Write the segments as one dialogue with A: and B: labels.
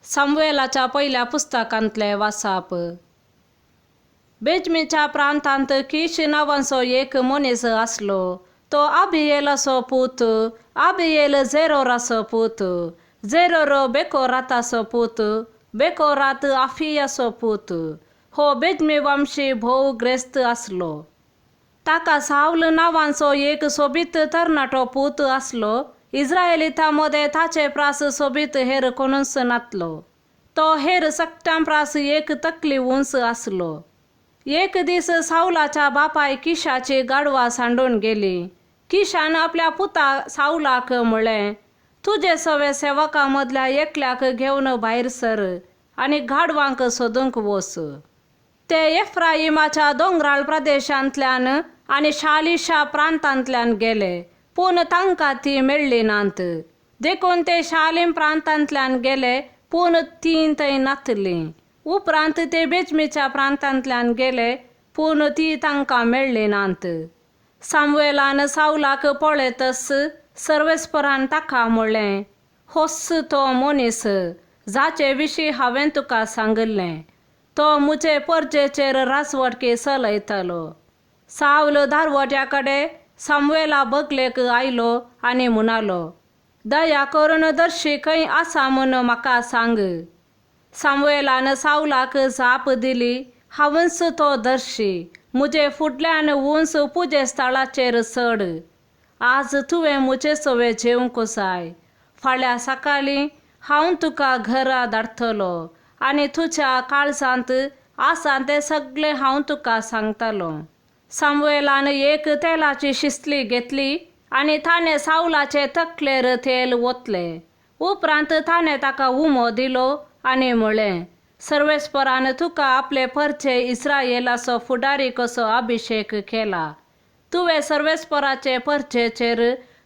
A: सामुएलाच्या पयल्या पुस्तकांतलें वाचप. बेजमीच्या प्रांतांत कीश नांवाचो एक मनीस आसलो. तो आबियेलाचो पूत, आबियेल जेरोराचो पूत, जेरोर बेकोराताचो पूत, बेकोरात आफियाचो पूत. हो बेजमी वंशी भोव ग्रेस्त आसलो. ताका सावल नांवाचो एक सोबीत तरणाटो पूत आसलो. इस्रायलितां मदें ताचे प्रास सोबीत हेर कोणूच नातलो. तो हेर सगट्यां प्रास एक तकली उंच आसलो. एक दीस सावलाच्या बापाय किशाची गाडवां सांडून गेली. किशान आपल्या पुता सावलाक म्हळें, तुजे सवे सेवकां मदल्या एकल्याक घेवन भायर सर आनी गाडवांक सोदूंक वच. ते एफ्राइमाच्या दोंगराळ प्रदेशांतल्यान आनी शालिशा प्रांतांतल्यान गेले, पूण तांकां तीं मेळ्ळीं नात. देखून ते शालीम प्रांतांतल्यान गेले, पूण तीं थंय नातलीं. उपरांत ते बेजमीच्या प्रांतांतल्यान गेले, पूण तीं तांकां मेळ्ळीं नात. सामुएलान सावलाक पळयतच सर्वेस्परान ताका म्हणलें, होच तो मनीस जाचे विशीं हांवें तुका सांगिल्लें, तो म्हजे परजेचेर राजवटकी चलयतलो. सावल दारवट्या कडेन सामुएला बगलेक आयलो आनी म्हणालो, दया करून दर्शी खंय आसा म्हूण म्हाका सांग. सामुएलान सावलाक जाप दिली, हांवूच तो दर्शी. म्हजे फुडल्यान उंच पुजे स्थळाचेर चड. आज तुवें म्हजे सवे जेवंक जाय. फाल्यां सकाळीं हांव तुका घरा धाडटलो आनी तुज्या काळजांत आसा तें सगळें हांव तुका सांगतलो. सामुएलान एक तेलाची शिसली घेतली आनी ताणें सावलाचे तकलेर तेल ओतलें. उपरांत ताणें ताका उमो दिलो आनी म्हळें, सर्वेस्परान तुका आपले परचे इस्रायेलाचो फुडारी कसो अभिशेक केला. तुवें सर्वेस्पराचे परचेचेर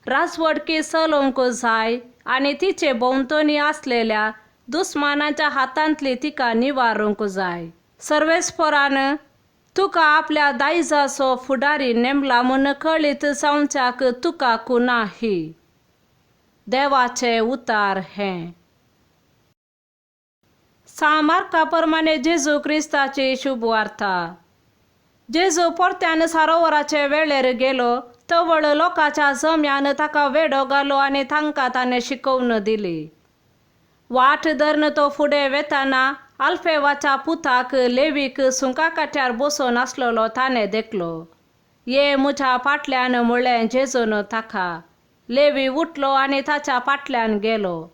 A: राजवटकी चलोवंक जाय आनी तिचे भोंवतणी आसलेल्या दुस्मानाच्या हातांतली तिका निवारूंक जाय. सर्वेस्परान तुका आपल्या दायजाचो फुडारी नेमला म्हूण कळीत जावच्याक तुका कुना ही. देवाचें उतार हें. सां मार्का प्रमाणे जेजू क्रिस्ताची शुभवार्ता. जेजू परत्यान सरोवराचे वेळेर गेलो. तवळ लोकांच्या जम्यान ताका वेडो घालो आनी तांकां ताणें शिकोवन दिली. वाट धरून तो फुडें वेताना आल्फेवाच्या पुताक लेवीक सुंका काट्यार बसून आसलेलो ताणें देखलो. ये म्हज्या फाटल्यान, म्हणलें जेजून ताका. लेवी उठलो आनी ताच्या फाटल्यान गेलो.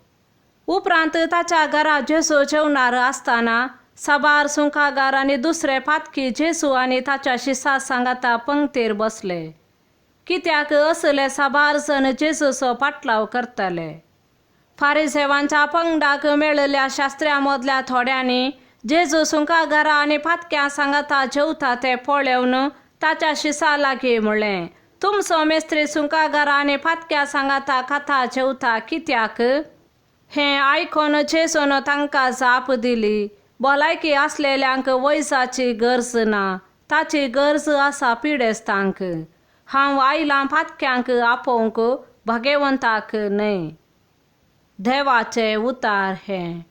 A: उपरांत ताच्या घरा जेजू जेवणार आसतना साबार सुंकागार आनी दुसरे पातकी जेजू आनी ताच्या शिसा सांगाता पंक्तीर बसले, कित्याक असले साबार जण जेजूचो पाटलाव करताले. फारिसेवांच्या पंगडाक मेळिल्ल्या शास्त्र्यां मदल्या थोड्यांनी जेजू सुंकागारा आनी पातक्यां सांगाता जेवता तें पळोवन ताच्या शिसा लागीं म्हणलें, तुमचो मेस्त्री सुंकागारा आनी पातक्यां सांगाता खाता जेवता कित्याक? हें आयकून जेजून तांकां जाप दिली, भलायकी आसलेल्यांक वैजाची गरज ना, ताची गरज आसा पिडेस्तांक. हांव आयलां पातक्यांक आपोवंक, भागेवंताक न्हय. देवाचें उतार हें.